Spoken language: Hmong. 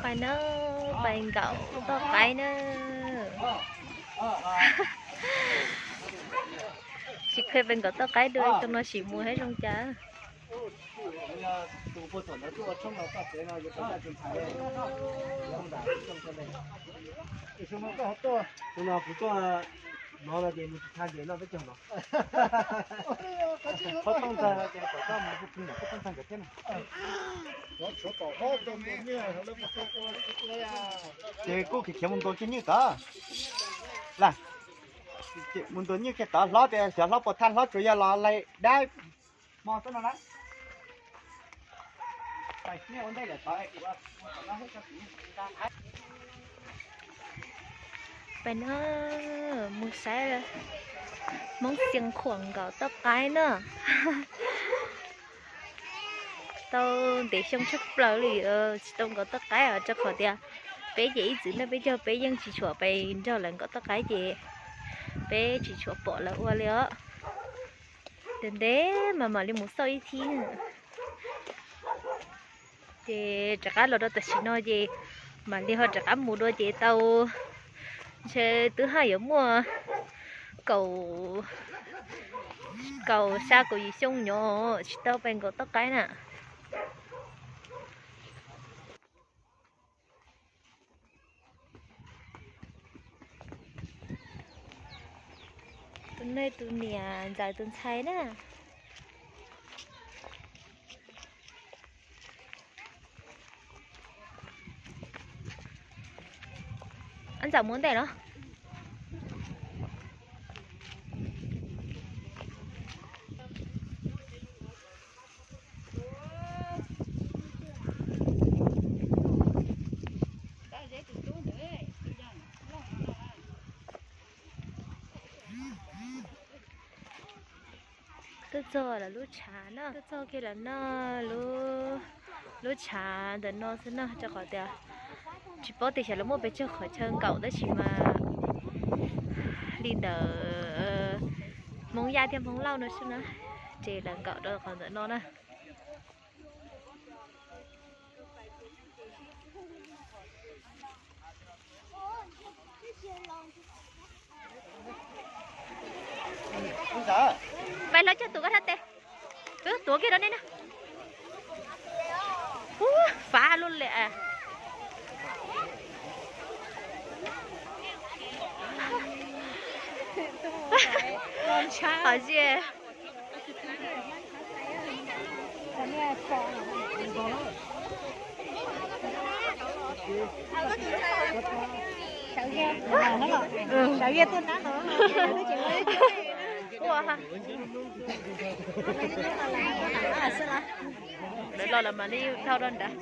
Pais na, pais nkaum toj qaib na. Tsis kheev pais nkaum toj qaib dua, ib tug no sim mus hab zoo cas. Ces kuj khiav khiav mus ntua kiag nywj tod. Mus ntua nywj kiag tod hlob tias xyov hlob puas thaj, hlob tsuas yog los laig dab hmo xwb no na. Pais na, mus saib Hmoob Xeev Khuam nkaum toj qaib na. Tau ntev xyoo tshaj plaws li tsis tau nkaum toj qaib os, rau qhov tias peb ces ib txwm nej peb caug peb yeej tsis tshua pais nrog lawv nkaum toj qaib ces peb tsis tshua pom lawv ua li os. Ntev ntev mas mam li mus xauj ib thib. Ces rov qab los rau tam sim no ces mam li ho rov qab mus dua ces tau, ntshe twb haj yuav muaj kaum, kaum xya kaum yim xyoo nyob tsis tau pais nkaum toj qaib na. Tus nej tus niam ntxawm tus ntxhais na. Ab, ntxawm mus ntej los. Tuaj txog lawv lub tshav no, tuaj txog kiag lawv no, lub tshav ntawm no xwb no, rau qhov tias tsis paub tias xyov lawv muaj pes tsawg qhov chaw nkaum tab sis mas li ntawd Hmoob Yaj thiab Hmoob Lauj no xwb na, ces lawv nkaum rau qhov ntawm no na. Pais los cog tus koj thab tes. Wb tuav kiag rau nej na. Ub, fav luaj li. Qhov zia. Lawv los lawv mam li dhau rau nrad.